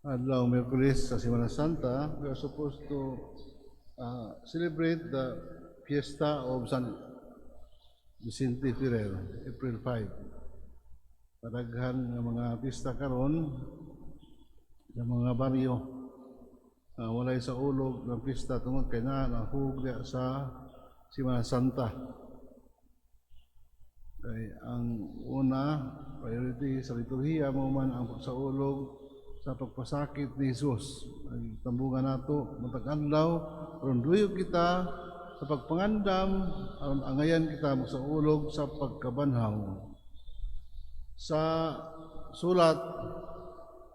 Adlaw Miyerkules sa Semana Santa, we are supposed to celebrate the fiesta of San Vicente Ferrer, April 5. Padaghan nga mga pista karon sa mga baryo. Walay saulog ng pista tungod kay na nahug sa Semana Santa. Kay ang una, priority sa liturhiya mao man ang pagsaulog sa pagpasakit ni Jesus. Ang tambungan nato matag adlaw aron duyog kita sa pagpangandam, aron angayan kita magsaulog sa pagkabanhaw. Sa sulat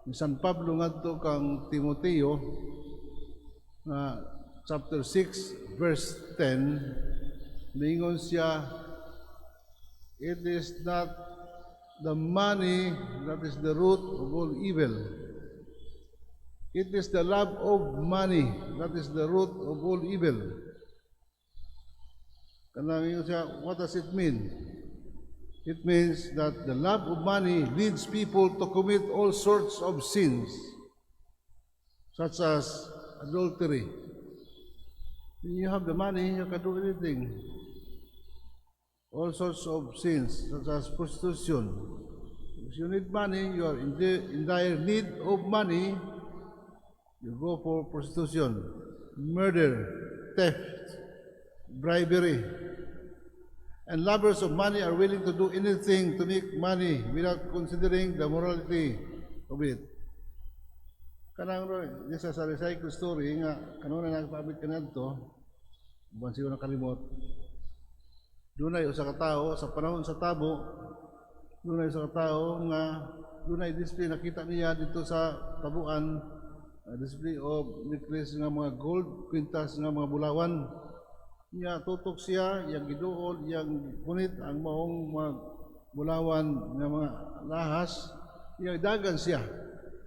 ni San Pablo ngadto kang Timoteo na chapter 6 verse 10, ningon siya, "It is not the money that is the root of all evil. It is the love of money that is the root of all evil." Kanang ingon siya, what does it mean? It means that the love of money leads people to commit all sorts of sins, such as adultery. When you have the money, you can do anything. All sorts of sins, such as prostitution. If you need money, you are in dire need of money, you go for prostitution, murder, theft, bribery. And lovers of money are willing to do anything to make money without considering the morality of it. Kanang isa sa recycle story nga kanunay nagpaabit kanadto, buwan siguro nakalimot. Dunay usa ka tawo sa panahon sa tabo, dunay usa ka tawo nga dunay display, nakita niya dito sa tabuan, display of necklace nga mga gold, kwintas nga mga bulawan. Niya tutok siya, iyang giduol, iyang punit ang maong mga bulawan nga mga lahas, iyang dagan siya.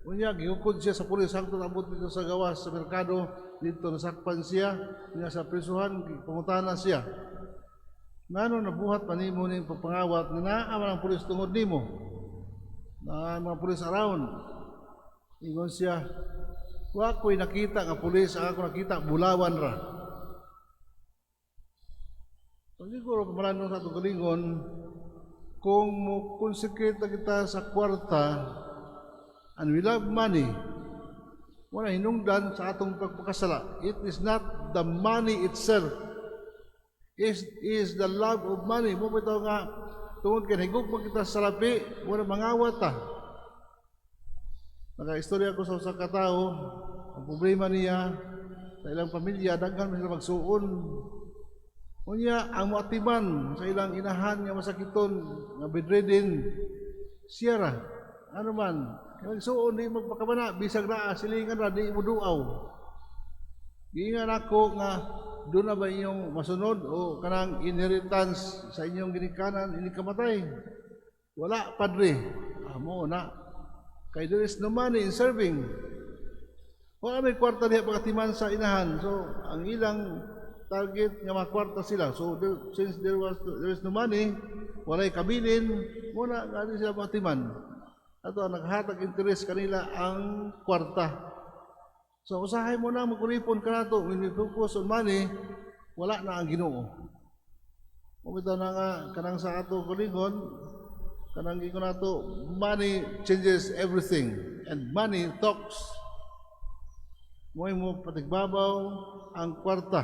Unya gihukod siya sa pulis hangtod abot dito sa gawas sa merkado, dito nasakpan siya, unya sa prisuhan pangutana siya. Ngano nabuhat pa nimo ning pagpangawat nga naa man ang pulis tungod nimo? Naa mga pulis around. Ingon siya, "Wa ko'y nakita nga pulis, ang ako nakita bulawan ra." So siguro pamalandong sa atong kaugalingon, kung mo consecrate na kita sa kwarta and we love money, wala hinungdan sa atong pagpakasala. It is not the money itself. It is the love of money. Mao bitaw nga tungod kay higugma kita sa salapi, wala mangawat ta. Naka-istorya ko sa usa ka tawo, ang problema niya sa ilang pamilya, daghan man sila magsuon. Unya, ang moatiman sa ilang inahan nga masakiton, nga bedridden, siya ra. Ano man, magsuon di magpakabana, bisag naa, silingan ra, di mo duaw. Giingan ako nga, duna ba inyong masunod o kanang inheritance sa inyong ginikanan, ini kamatay? "Wala, padre." Amo na. Kay there is no money in serving. Wala may kwarta diha pagatiman sa inahan. So, ang ilang target nga makwarta sila. So, since there is no money, walay kabilin, muna nga sila patiman. Ato ang naghatag interest kanila ang kwarta. So usahay mo na magkuripon ka nato, when we focus on money, wala na ang Ginoo. Mao bitaw na nga kanang sa ato kaugalingon, kanang giingon nato, money changes everything and money talks. Mo mo patigbabaw ang kwarta.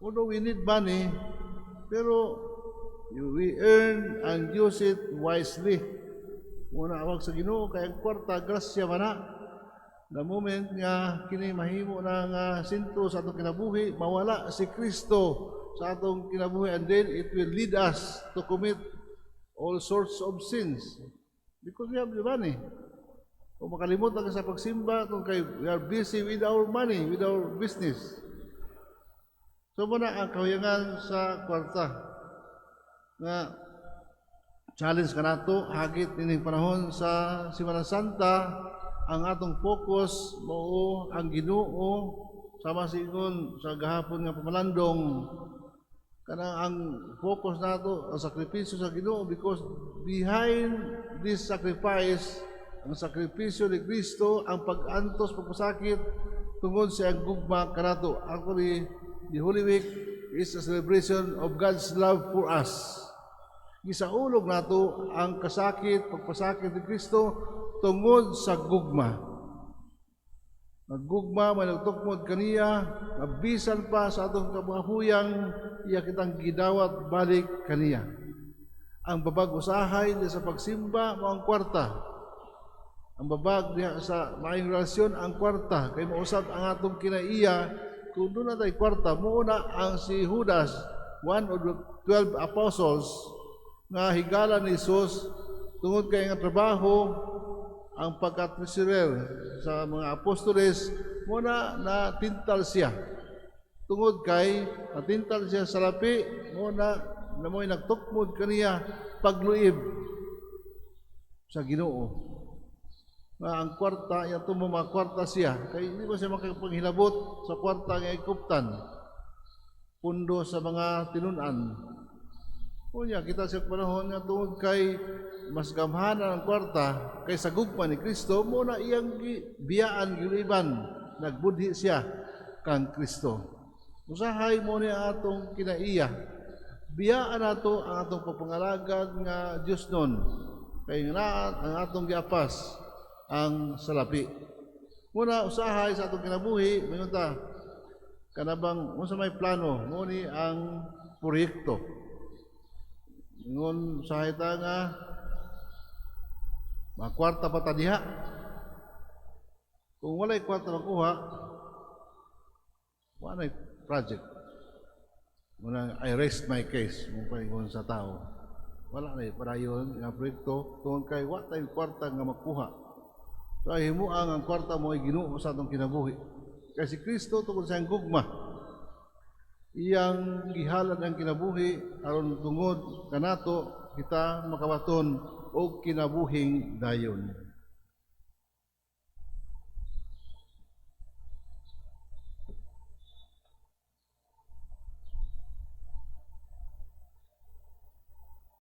Although we need money, pero we earn and use it wisely. Muna awag sa Ginoo kay ang kwarta grasya man na. The moment nga kini mahimo na nga sentro sa atong kinabuhi, mawala si Kristo sa atong kinabuhi, and then it will lead us to commit all sorts of sins because we have the money. Kung makalimot na ka sa pagsimba, kung kay we are busy with our money, with our business. So muna ang kahuyangan sa kwarta nga challenge kanato hagit ining panahon sa Semana Santa, ang atong focus mao ang Ginoo, sama sa ingon sa gahapon nga pamalandong, kanang ang focus nato ang sakripisyo sa Ginoo, because behind this sacrifice Ang sakripisyo ni Kristo, ang pag-antos, pagpasakit, tungod sa iyang gugma kanato. Actually, the Holy Week is a celebration of God's love for us. Gisaulog nato ang kasakit, pagpasakit ni Kristo tungod sa gugma. Naggugma man nagtukmod kaniya, nga bisan pa sa atong kamahuyang, iya kitang gidawat balik kaniya. Ang babag usahay diha sa pagsimba mao ang kwarta. Ang babag diha sa maayong relasyon ang kwarta, kay mausab ang atong kinaiya kung duna tay kwarta. Mao na ang si Judas, one of the 12 apostles nga higala ni Jesus, tungod kay nga trabaho ang pagka-treasurer sa mga apostoles, mao na natintal siya. Tungod kay natintal siya sa lapi, mao na na mo'y nagtukmod kaniya pagluib sa Ginoo. Nga ang kwarta, iya tumo mga kwarta siya, kay hindi ba siya makapanghilabot sa kwarta nga ikuptan, pundo sa mga tinunan. Unya, kita sa panahon nga tungod kay mas gamhanan ang kwarta kay sa gugma ni Kristo, mao na iyang biyaan, giluiban, nagbudhi siya kang Kristo. Usahay mao ni ang atong kinaiya. Biyaan nato ang atong pagpangalagad nga Diyos nun. Kay nga ang atong giapas ang salapi. Muna usahay sa atong kinabuhi, mayon ta kanabang unsa may plano, mao ni ang proyekto. Ingon usahay ta nga makwarta pa ta diha. Kung walay kwarta makuha, wala project. Muna, "I rest my case," mao paingon sa tao. Wala na padayon nga proyekto tungod kay wa tay kwarta nga makuha. So ay himuang ang kwarta mo ay Ginoo sa atong kinabuhi. Kay si Kristo, tungod sa iyang gugma, iyang gihalad ang kinabuhi aron tungod kanato kita makabaton og kinabuhing dayon.